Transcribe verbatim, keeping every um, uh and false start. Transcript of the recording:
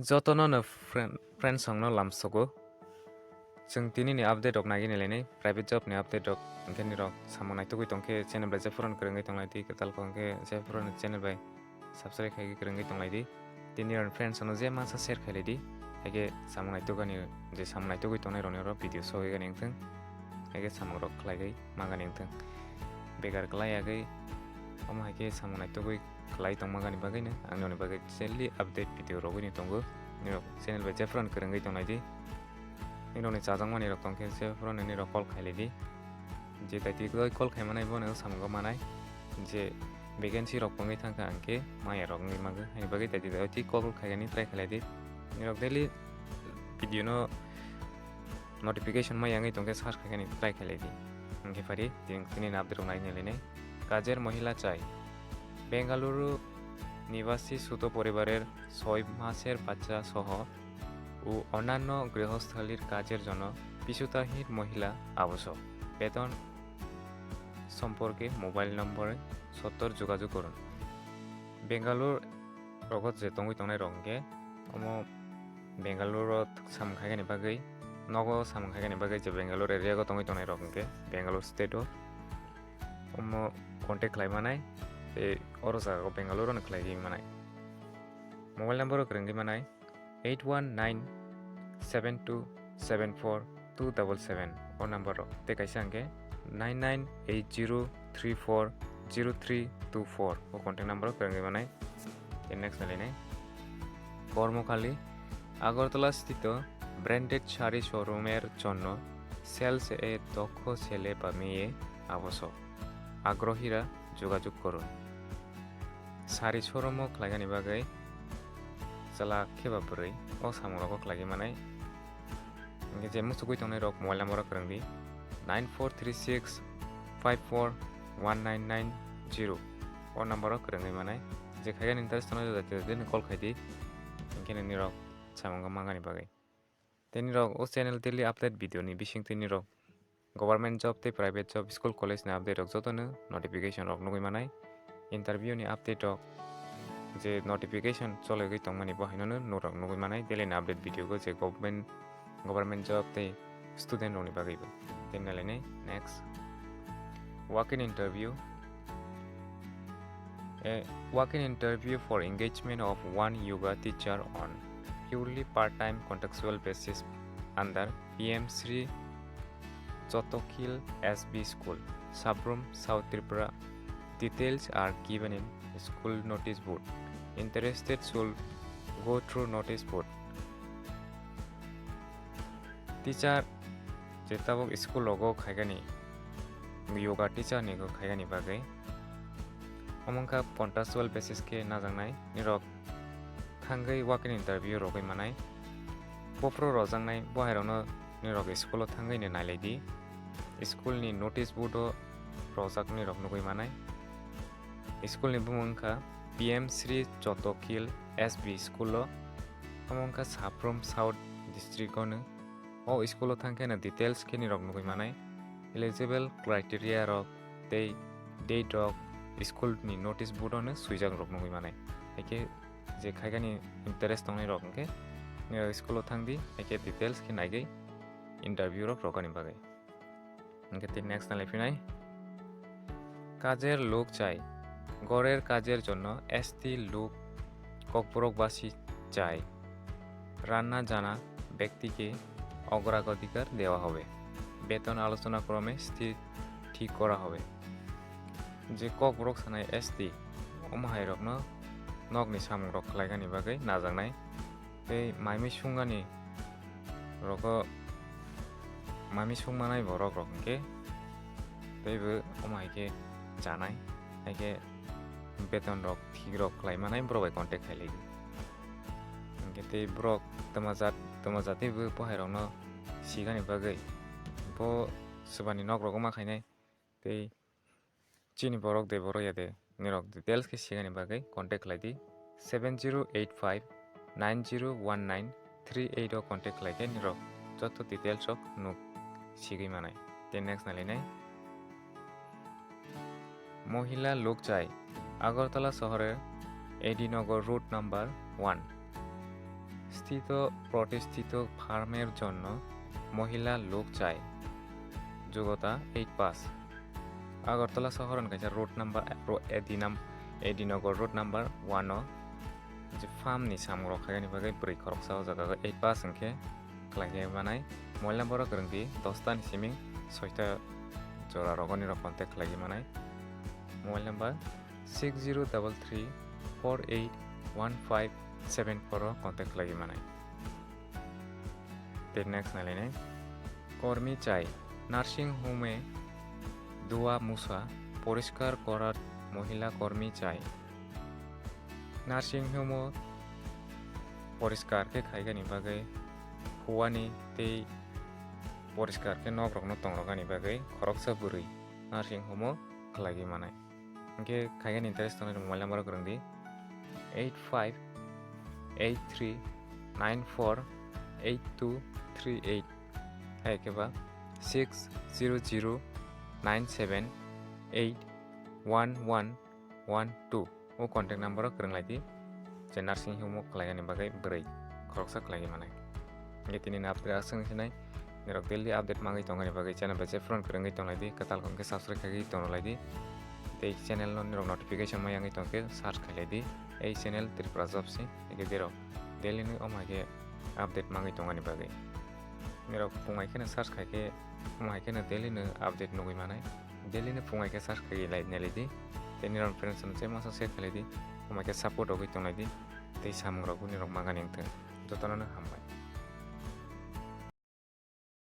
Jotono no friend, friends rokno lamsogo. Chwng tini ni update rok nagini lainai, private job ni update rok, hwnkhe nirok samung naitugwi tongkhe channel bai jephuru no kwrwngwi tonglaidi, kwtal kok hwnkhe jephuru no channel bai subscribe khaigwi kwrwngwi tonglaidi. Tei nirok friends rokno je masa share khailai di. Haikhe samung naitugani, je samung naitugwi tongnai rokni oro video sogwi gani wngthung. Haikhe samung rok khlaigwi mangani wngthung. Bekar kwlai yagwi omo haikhe samung naitugwi khlai tongmani bagwino ang nini bagwi daily update video rogwino tongo. Nirok channel bai jephuru no kwrwngwi tonglai di. Nirokni chajakmani rok tongkhe jephuru no nirok call khailai di. Je daiti goi call khai manai bono samungo manai. Je vacancy rok wngwi thangkha hwnkhe maya rok wngwi mangkha. Haini bagwi daiti daiti call khaigani try khailai di. Nirok daily video no notification maya wngwi tongkhe search khaigani try khailai di. Hwnkhe phari tini, tini ni update rok nai nai lainai. কাজের মহিলা চাই। বেঙ্গালুরু নিবাসী ছোট পরিবারের ছয় মাসের বাচ্চা সহ ও অন্যান্য গৃহস্থালির কাজের জন্য পিছুতাহীন মহিলা আবশ্যক। বেতন সম্পর্কে মোবাইল নম্বরে সত্তর যোগাযোগ করুন। Bengaluru rogo je tongwi tongnai rok hwnkhe omo Bengaluru o samung khaigani bagwi, nogo samung khaigani bagwi je Bengaluru area o tongwi tongnai rok hwnkhe Bengaluru state o omo contact khlai manai, tei oro jaga o Bengaluru no khlaiwi manai. Mobile number o kwrwngwi manai eight one nine seven two seven four two double seven o number o, tei kaisa hwnkhe nine nine eight zero three four zero three two four o contact number o kwrwngwi manai. Tei next nalainai. কর্মখালি, আগরতলা স্থিত ব্র্যান্ডেড শাড়ি শোরুমের জন্য সেলস এ দক্ষ ছেলে বা মেয়ে আবশ্যক। আগ্রহীরা যোগাযোগ করুন। Sari showroom o khlaigani bagwi chwla khe ba bwrwi o samung rogo khlaigwi manai. Hwnkhe je muchugwi tongnai rok mobile number o kwrwng di nine four three six five four one nine nine zero o number o kwrwngwi manai. Je khaigani interest tongnai jodi jodi no call khai di, hwnkhe nini rok samungo mangani bagwi. Tei nirok o channel daily update video ni bising tei nirok government job tei private job, school college ni update rok jotono notification rok nugwi manai. Interview ni update rok je notification chologwi tongmani bo hainono norok nugwi manai daily ni update video go je government, government job tei student rokni bagwibo. Tei nalainai next. Walk-in interview. A walk-in interview for engagement of one yoga teacher on purely part-time contractual basis under P M Shri Chotokhil S B School, Sabrum, South Tripura. Details are given in school notice board. Interested should go through notice board. Teacher je tabuk school rogo khaigani, yoga teacher ni khaigani bagwi omo wngkha contractual basis khe najaknai nirok thangwi walk-in interview rogwi manai. Buphuru rojaknai bo hai rokno nirok school o thangwi no nailai di. School ni notice board o rojak nirok nugwi manai. School ni bumung wngkha P M Shri Chotokhil S B School o, omo wngkha Sabrum South District o no. O school o thang khe no details khe nirok nugwi manai. Eligible criteria rok tei date rok school ni notice board o no swijak rok nugwi manai. Haikhe je khaigani interest tongnai rok hwnkhe nirok school o thang di, haikhe details khe naigwi interview rok rogani bagwi. Hwnkhe tei next nalai phinai. কাজের লোক চাই। ঘরের কাজের জন্য এসটি লোক ককবরকবাসী চাই। রান্না জানা ব্যক্তিকে অগ্রাধিকার দেওয়া হবে। বেতন আলোচনা ক্রমে স্থির ঠিক করা হবে। Je kokborok sanai S T, omo hai rokno nokni samung rok khlaigani bagwi najaknai. Tei mai mui sungani rogo mai mui sung manai borok rok hwnkhe teibo omo hai khe chanai, hai khe beton rok thik rok khlai manai borok bai contact khai lai di. Hwnkhe tei borok twma jat, twma jat teibo bo hai rokno sigani bagwi bo swbani nok rogo ma khainai. Tei chini borok de borok ya de nirok details khe sigani bagwi contact khlai di seven zero eight five nine zero one nine three eight o contact khlai khe nirok joto details rok nuk sigwi manai. Tei next nalainai. মহিলা লোক চাই। আগরতলা শহরের এডি নগর road number one. স্থিত, প্রতিষ্ঠিত ফার্মের জন্য মহিলা লোক চাই। যোগ্যতা eight pass। আগরতলা শহরর kaisa road number, ro-, A D nam-, A D Nagar road number one o je farm ni samung rok khaigani bagwi bwrwi khoroksa o jaga o eight pass hwnkhe khlai manai. Mobile number o kwrwng di, dosta ni siming soita jora rogoni rok contact khlai manai. Mobile number six zero double three four eight one five seven four o contact khlai manai. Tei next nailainai, কর্মী চাই। নার্সিং হোমে ধোয়া মোছা পরিষ্কার করার মহিলা কর্মী চাই। Nursing home o poriskar khe khaigani bagwi huani tei poriskar khe nok rokno tongrogani bagwi khoroksa bwrwi nursing home o khlaigwi manai. Hwnkhe khaigani interest tongnai mobile number o kwrwng di eight five eight three nine four eight two three eight, hai khe ba six zero zero nine seven eight one one one two o contact number o kwrwng lai di, je nursing home o khlaigani bagwi bwrwi khoroksa khlaiwi manai. Hwnkhe tini ni update aswk wngsinai, nirok daily update mangwi tongani bagwi channel bai jephru kwrwngwi tonglai di, kwtal hwnkhe subscribe khaiwi tonglai di. Tei channel no nirok notification ma yangwi tongkhe search khailai di, ei channel Tripura Jobs ni, hwnkhe derok daily ni omo hai khe update mangwi tongani bagwi. Nirok phung hai kheno search khai khe, omo hai kheno daily no update nugwi manai. Daily no phung hai khe search khai lai nai lai di. Tei nirok friends no se masa share khai lai di. Omo hai khe support rogwi tong lai di. Tei samung rok bo nirok mangani wngthung. Jotono no hambai.